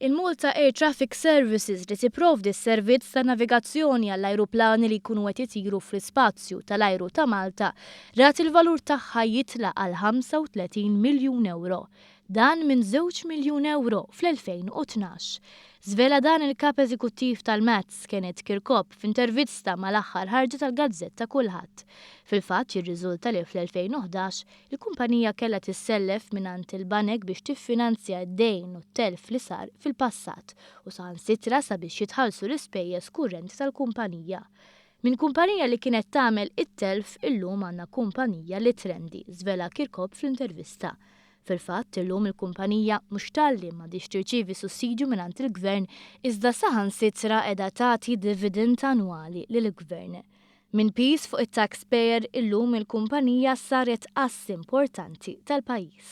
Il-Malta Air Traffic Services li tipprovdi s-servizz ta' navigazzjoni għall-ajruplani li jkunu qed itiru fl-ispazju tal-ajru ta' Malta rat il-valur tagħha jitla' għal 35 miljun ewro. Dan minn 2 miljun ewro fl-2012. Żvela dan il-Kap Eżekuttiv tal-MATS, Kenneth Chircop, f'intervista mal-aħħar ħarġa tal-gazzetta Kullħadd. Fil-fatt jirriżulta li fl-2011 Il-kumpanija kellha tissellef mingħand il-banek biex tiffinanzja d-dejn u t-telf li sar fil-passat u saħansitra sabiex jitħallsu l-ispejjeż kurrenti tal-kumpanija. Minn kumpanija li kienet tagħmel it-telf illum għandna kumpanija li trendi, żvela Kirkop fl-intervista. Fil-fatt, illum il-kumpanija mhux talli m'għadhiex tirċievi sussidju mingħand il-Gvern iżda saħansitra qiegħda tagħti dividend annwali lill-Gvern. Minn piż fuq it-taxpayer illum il-kumpanija saret ass importanti tal-pajjiż.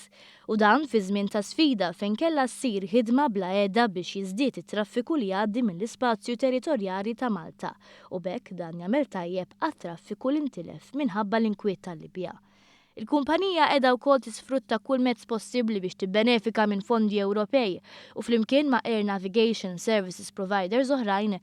U dan fi żmien ta' sfida fejn kellha ssir ħidma bla heda biex jiżdied it-traffiku li jgħaddi mill-ispazju territorjali ta' Malta u b'hekk dan jagħmel tajjeb għat-traffiku li ntilef minħabba l-inkwiet tal-Libja. Il-kumpanija qiegħda wkoll tisfrutta kull mezz possibbli biex tibbenefika minn fondi Ewropej u flimkien ma' Air Navigation Services Providers oħrajn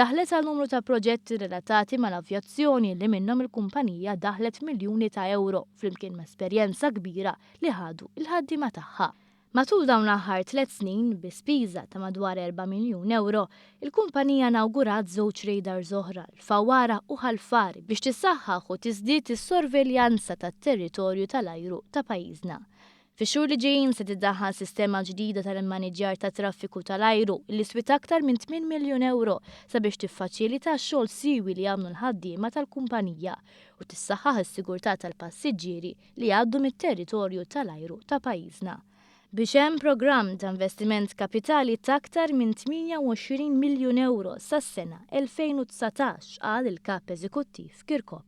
daħlet għal numru ta' proġetti relatati mal-avjazzjoni li minnhom il-kumpanija daħħlet miljuni ta' ewro flimkien ma' esperjenza kbira li ħadu l-ħaddiema tagħha. Matul dawn l-aħħar tlett snin, bi spiża ta' madwar 4 miljun ewro, il-kumpanija inawgurat żewġ radars oħra, l-Fawwara u Ħal Far, biex tissaħħaħ u tiżdied is-sorveljanza tat-territorju tal-ajru ta' pajjiżna. Fix-xhur li ġejjin se tiddaħħal sistema ġdida tal-immaniġġjar tat-traffiku tal-ajru li swiet aktar minn 8 miljun ewro sabiex tiffaċilita x-xogħol siewi li jagħmlu l-ħaddiema tal-kumpanija u tissaħħaħ is-sigurtà tal-passiġġieri li jgħaddu mit-territorju tal-ajru ta' pajjiżna. Biex hemm programm ta' investiment kapitali ta' aktar minn 28 miljun ewro sas-sena 2019, qal il-Kap Eżekuttiv Kirkop.